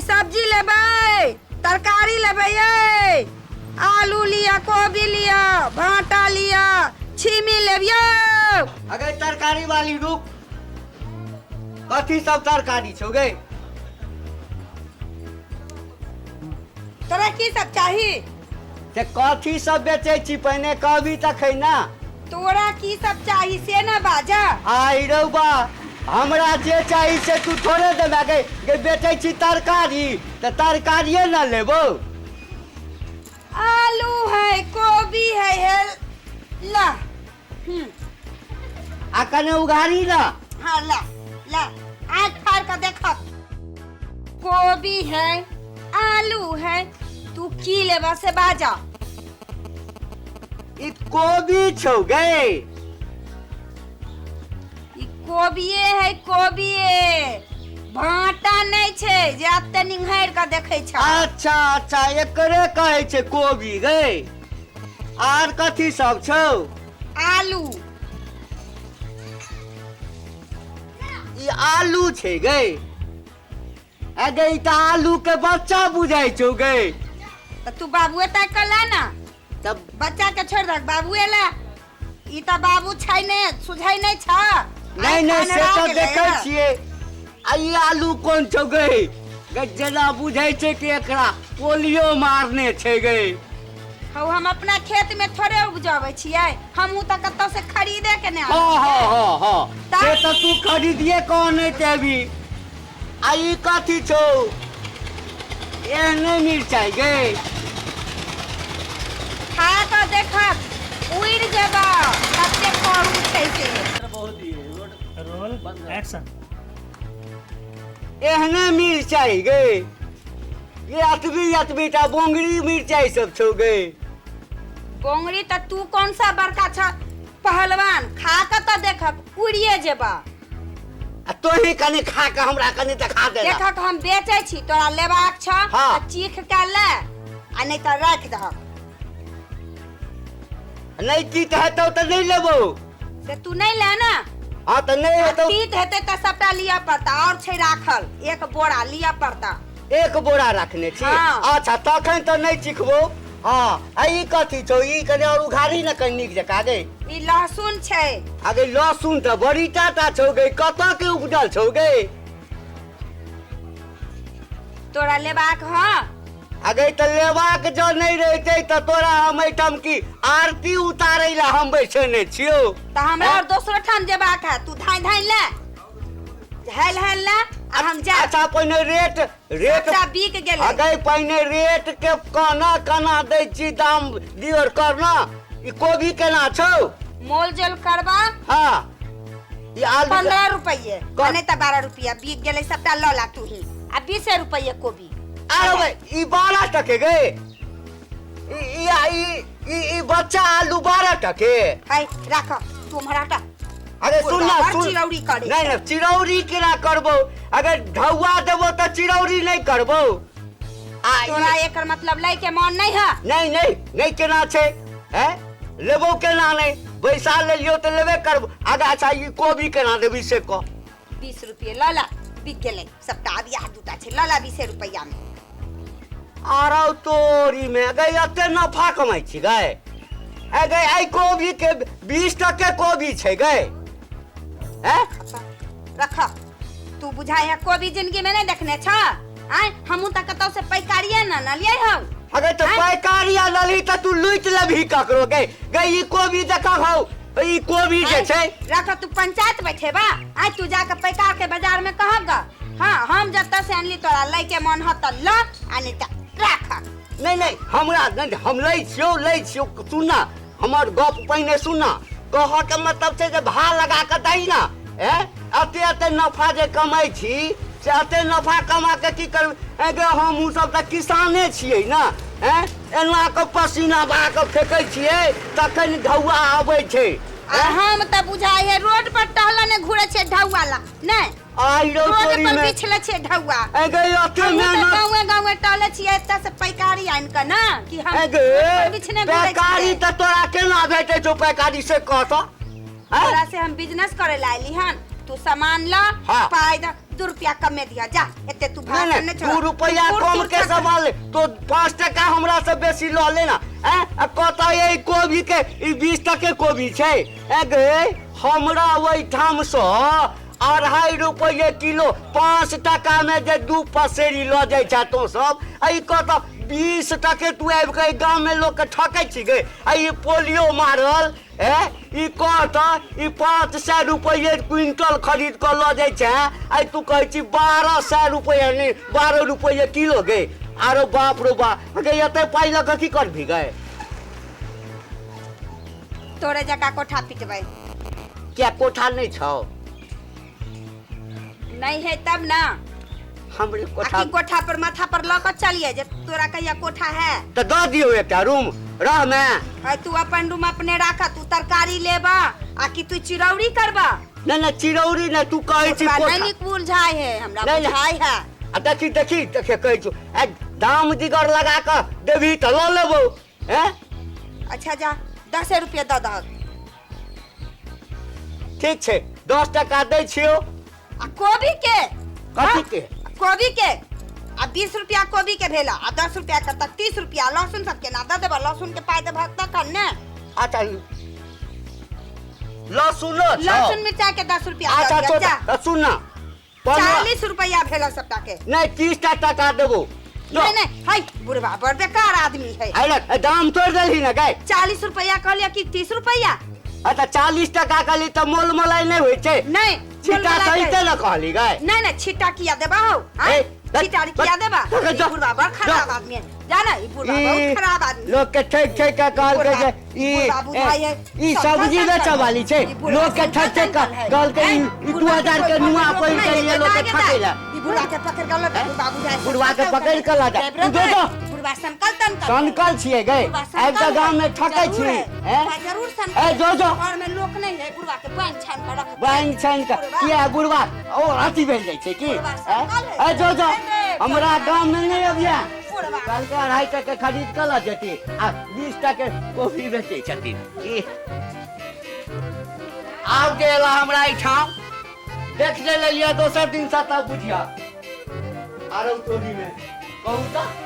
सब्जी लेबै, तरकारी लेबै यै। आलू लिअ, कोबी लिअ, भाँटा लिअ, छिमी लेबियौ। अगे तरकारी वाली रुक, कथी सब तरकारी छौ गे? तोरा की सब चाही? से कथी सब बेचै छी पहिने कहबी तखन ना। तोरा की सब चाही से ना बाजा। आई रौ बा, हमरा जे चाही से तू थोड़े देबे गे। गे बेचै छी तरकारी तऽ तरकारिए ना लेबौ। आलू है, कोबी है, हे ला। आ कने उघारी ना। हाँ ला ला, आँख फाड़ के देख। कोबी है, आलू है, तू की लेबा से बाजा। ई कोबी छौ गे? ई कोबिये है, कोबिये, भाटा नहीं छै जे एते निंघारि के देखै छ। अच्छा अच्छा, एकरे कहै छै कोबी गे। आर कथी सब छौ? आलू। ई आलू छै गे? अगे ई तऽ आलू के बच्चा बुझाइ छौ गे। तऽ तू बाबुए ताकि कऽ ला ना। तब बच्चा के छोड़ि दहक, बाबुए ला। ई तऽ बाबू छै ने, सुझै नहि छ। नहि नहि, से तऽ देखै छियै। आ ई आलू कोन छौ गे? गे जेना बुझै छै कि एकरा पोलियो मारने छै गे। हौ, हम अपना खेत में थोड़े उपजाबै छियै, हमहूँ तऽ कतौ से खरीदे के ने आनै हँ हँ छियै। हँ हँ, तऽ से तऽ तू खरीदिए कऽ अनैत हेबी। आ ई कथी छौ? एहने मिरचाइ गे? खा कऽ देखक, उड़ि जेबऽ, कते करू छै से। Roll action. एहने मिरचाइ गे? ये अतबी अतबी टा बोंगरी मिरचाइ सब छौ गे। बोंगरी तऽ तू कौन सा बड़का छ पहलवान, खा कऽ तऽ देखक, उड़िए जेबऽ। आ तोही कनि खा के हमरा कनि देखा दे। देखक, हम बेचै छी, तोरा लेबाक छ हाँ। तऽ चीख के ले आ नहि तऽ राखि दहक। नहि तीत हेतौ तऽ नहि लेबौ। से तू नहि ले ना। हाँ तऽ नहि आ हेतौ। तीत हेतै तऽ सबटा लिअ पड़ता, और छै राखल एक बोरा, लिअ पड़ता। एक बोरा रखने छी? हाँ। अच्छा, तखन तऽ नहि चिखबौ। हाँ, आ ई कथी छौ? ई कनि और उघारी ने कनि नीक जकाँ गे। ई लहसुन छै। आगे लहसुन तऽ बड़ी टाटा छौ गे, कतऽ के उपजल छौ गे? तोरा लेबाक हँ? अगे तऽ लेबाक जँ नहि रहितै तऽ तोरा हम एहिठाम की आरती उतारै लए हम बैसेने छियौ? तऽ हमरा और दोसरो ठाम जेबाक है, तू धाइ धाइ ले, हेल हेल ले आ हम जायब। अच्छा, पहिने रेट रेट सबटा बिक गेलै। अगे पहिने रेट के केना केना दै छी, दाम दियो करना। ई कोबी केना छौ? मोल जोल करबा। हाँ, ई आलू 15 रुपये, नहीं तऽ 12 रुपया बिक गेलै सबटा, लऽ ला तू ही। आ 20 रुपये कोबी। अरे भाई, ई 12 टके गे? ई ई ई ई ई बच्चा आलू 12 टके? है राख, तू उम्हर हटा। अरे सुन ना, बड़ सुन। चिरौरी करै नहीं छै। नहीं, चिरौरी केना करबो? अगर ढौआ देबो तऽ चिरौरी नहीं करबो। आ तोरा एकर मतलब लै के मन नहीं है? नहीं नहीं नहीं, केना छै? हैं, लेबो केना नहीं? बैसा लेलियो तऽ लेबे करबो। अगर अच्छा, ई कोबी केना देबी से कह। 20 रुपये लऽ ला, बिक गेलै सबटा, आब इएह दूटा छै, लऽ ला 20 रुपैआ में। आरौ तोरी में गई, एते नफा कमाइ छी गए? ए गई, एहि कोबी के 20 टके कोबी छै गए? हैं? रख, तू बुझाइ है कोबी जिंदगी में नहीं देखने छ? आय, हमहूँ तऽ कतौ से पैकारिये न नलियै हौ। अगर तो आँय? पैकारी आ लली तऽ तू लूटि लेबही ककरो गे। गई, ई कोबी देखा हौ, ई कोबी जे आँय, छै। रख, तू पंचायत बैठेबा? आय, तू जाके पैकार के बाजार में कहब ग। हाँ, हम जतऽ से अनली, तोरा लै के मन ह तऽ ल आ नहीं तऽ राख। नहीं नहीं, हमरा नहीं, हम लै छियौ, लै छियौ। सुन ना, हमर गप पहिने सुन ना। कहऽ के मतलब छै जे भाव लगा कऽ दही ना। ए एते एते नफा जे कमाइ छी से एते नफा कमा के की करबै? ए गे, हमहूँ सब तऽ किसाने छियै ना। ए एना कऽ पसीना बहा कऽ फेकै छियै तखन ढौआ आबै छै। आ हम तऽ बुझाइ है रोड पर टहलने घुरै छियै ढौआ ला नहीं। आई रौ रोड तोरी पर में बिछले छियै ढौआ। ए गे, एते हमहूँ तऽ मेहनत गाँवे गाँवे टहले छियै एतऽ से पैकारी आनि कऽ ना कि हम ए गे, रोड पर बिछने घुरै पैकारी छियै। तऽ तोरा केना भेटै छौ पैकारी से कह तऽ? हैं? तोरा से हम बिजनेस करे ला आइली हन, तू सामान ला। हाँ। पाई द, 2 रुपया कमे दिया जा एते तू नहीं भाषण नहीं नहीं छोड़। 2 रुपया तू कम तुर के तक- सवाल तो 5 टका हमरा से बेसी ल लेना। हैं आ कतऽ ई कोबी के ई 20 टके कोबी छै। ए गे हमरा ओहिठाम सँ 2.5 रुपये किलो 5 टका में जे 2 पसेरी लऽ जाइ छै तों सब, आ ई कतऽ 20 टके तू आबि कऽ गाँव में लोक के ठकै छी गे। आ ई पोलियो मारल ए ई कहतऽ ई 500 रुपये क्विंटल खरीद कऽ लऽ जाइ छै, आ तू कहै छी 1200 रुपये नहि 12 रुपये किलो गे। आरो बाप रो बाप गे, एते पाइ लऽ कऽ की करबही गे? तोरे जकाँ कोठा पिटबै। किया कोठा नहि छौ? नहीं है तब ना हमरे कोठा आखिर कोठा पर माथा पर लऽ कऽ चलिए जे तोरा कहिया कोठा है तऽ दऽ दियौ एकटा रूम रह में। है तू अपन रूम अपने राख, तू तरकारी लेबा आ कि तू चिरौरी करबा? नहीं नहीं चिरौरी नहीं, तू कहै छी ओकरा कोठा। नहीं नीक बुझाय है हमरा, नहीं, नहीं। बुझाय है। आ देखी देखी देखी कहै छु, आ दाम दिगर लगा कऽ देबही तऽ लऽ लेबौ। हैं? अच्छा जा 10 रुपया दऽ दहक। ठीक छै 10 टका दै छियौ। आ कोबी के? कथी के? कोबी के आ 20 रुपया कोबी के भेला आ 10 रुपया के तक 30 रुपया। लहसुन सब केना दऽ देबऽ? लहसुन के पाइ देबहक तखन ने। अच्छा लहसुनो छौ? लहसुन मिरचाई के 10 रुपया दऽ अच्छा, दिअ, छोड़, जा। तऽ सुन ना, 40 रुपया भेला सबटा के। नहीं 30 टा टका देबो। नहीं नहीं है बुढ़वा बड़ बेकार आदमी है। अरे दाम तोड़ देलही ना गए। 40 रुपया कहलिया कि 30 रुपया? अच्छा 40 टका कहली तऽ मोल मलाई नहीं होइ छै। नहीं, छिट्टा मोल मलाई सहिते न कहली गए। नहीं नहीं छिट्टा किया देबा हौ? हाँ? ए, छिट्टा किया देबा? जा, ई बुढ़वा बड़ खराब जा। आदमी है। जा ना, ई बुढ़वा बहुत खराब आदमी। लोग के ठक ठक के कहलकै जे ई बुढ़वा बुझाइ है। ई सब्जी बेचऽ वाली छै। ई बुढ़वा लोग के ठक ठक के है। कहलकै हैं? ई बुढ़वा 2000 के के नुआ कोई पहिर के नहीं लिए लोग के है, ठकै ला। ई बुढ़वा के पकड़ के लऽ जा, बुढ़वा बुझाइ है। बुढ़वा के पकड़ के लऽ जा। ड्राइवर दे दो। बुढ़वा सनकल तनकल। सनकल छियै गै। बुढ़वा आबि कऽ सनकल गाँव में ठकै जरूर छी, है। हैं? बुढ़वा जरूर सनकल। ए, जो, जो। घर में लोक नहीं है, बुढ़वा के बान्हि छानि कऽ रख। बान्हि छानि कऽ। बुढ़वा। किया बुढ़वा ओ अथी भेल जाइ छै की? बुढ़वा हैं? सनकल है। ए, जो, जो। ए, हमरा गाँव में नहीं अबिया। बुढ़वा। कहलकै 2.5 टके खरीद कऽ लऽ जेती आ 20 टके कोबी बेचै छथिन। ई आब जे एला हमरा एहिठाम देख जे लेलियै दोसर दिन से तब बुझिया आरो तोरी में कहू तऽ।